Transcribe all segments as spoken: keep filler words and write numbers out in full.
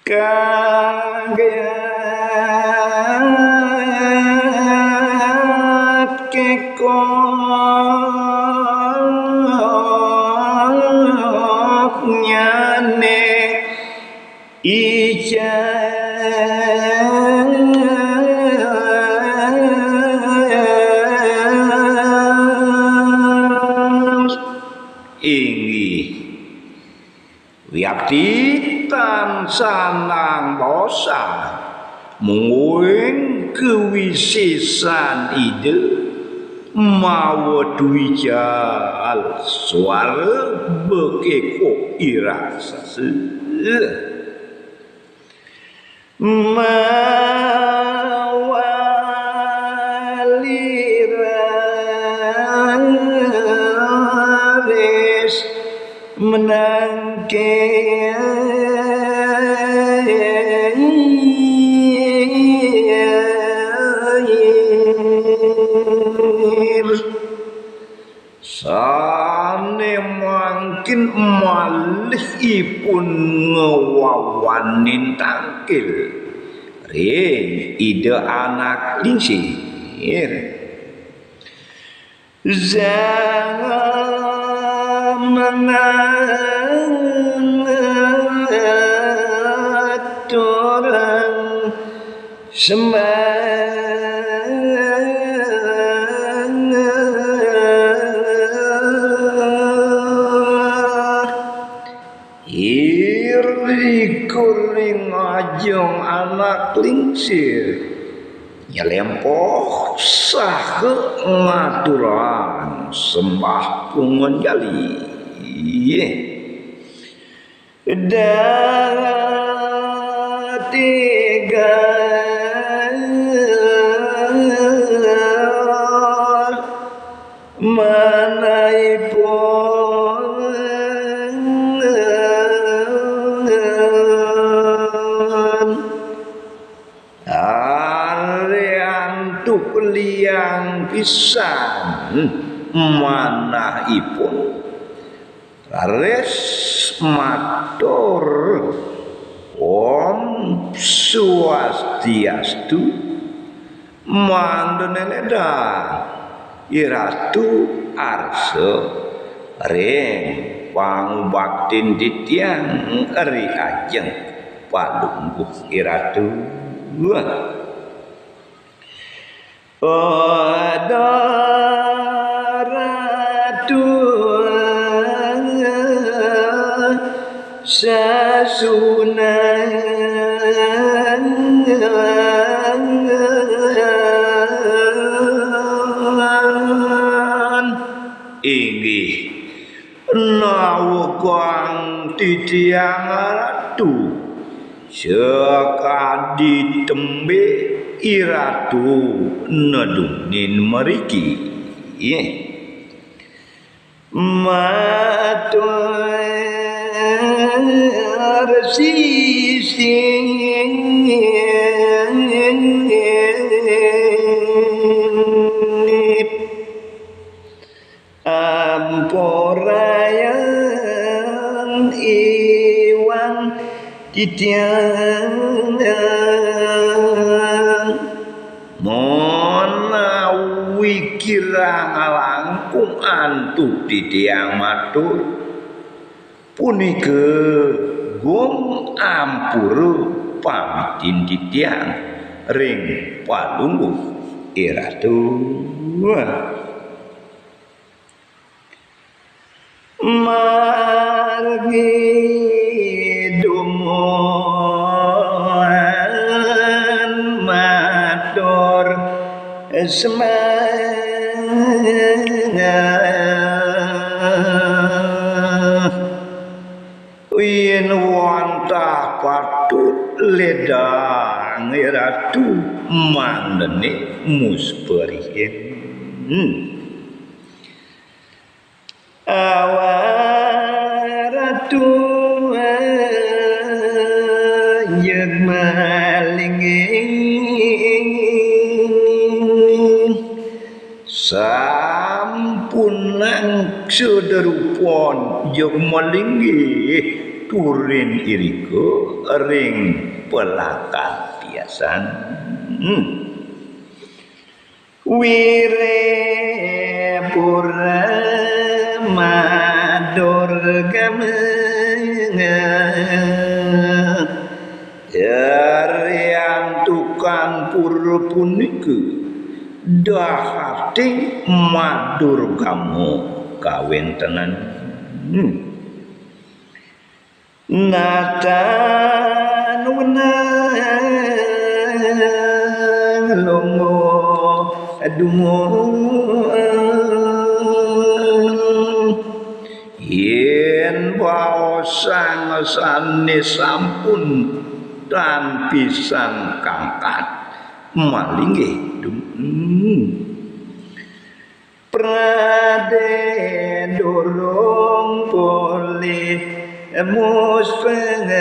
Kaget kekoknyane ijan inggih. Wiakti tansah nang dosa, mungguing kawisesan Ida mawa dwijal swara bakekok i raksasa. Mawali raris menangkir sane mangkin malih ipun ngwawanin tangkil ring Ida Anak Lingsir. Jangan mengaturang sembah irika ring ajeng Anak Lingsir nyelempoh saha ngaturang sembah punganjali. Datiga manaipun Ari antuk liang pisan manahipun. Raris matur, Om Swastiastu, mangda ledang Iratu arsa ring pangubaktin titiang ri ajeng Palungguh Iratu. Pada Ratu Sasunan. Inggih, nawekang titiang Ratu, sakadi tembe Iratu nedunin mriki. Matur sisip. Ampurayang iwang titiang. Menawi kirang langkung antuk titiang matur, punika gum ampura pamitin titiang ring Palungguh Iratu. Margi dumun matur sembah. Yen wantah patut ledang Ratu mandene musperihin. Awaratu jeg malinggih. Sampunang sederupon jeg malinggih turin irika ring pelakar pisan. Hmm. Wire pura madur gameng. Riantukan pura punika dahating madur gama kawentenan. Hmm. Natan wenang lungguh dungu. Yén baosang sané sampun tan pisan kangkat malinggih. Hmm. Pradé durung polih muspengah.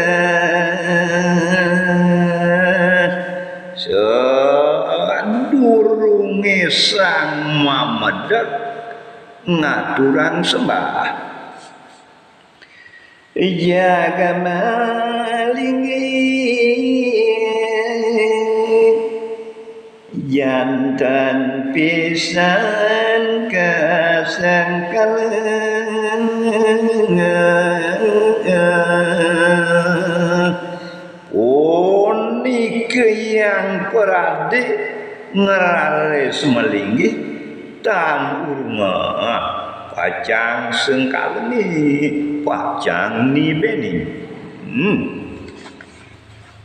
Sadurungé sang mamedek ngaturang sembah. Jaga malinggih janten pisan kasangkal. Punika Hyang Pradé ngraris malinggih tan urunga pacang sengkalani, pacang nibéni. Hmm.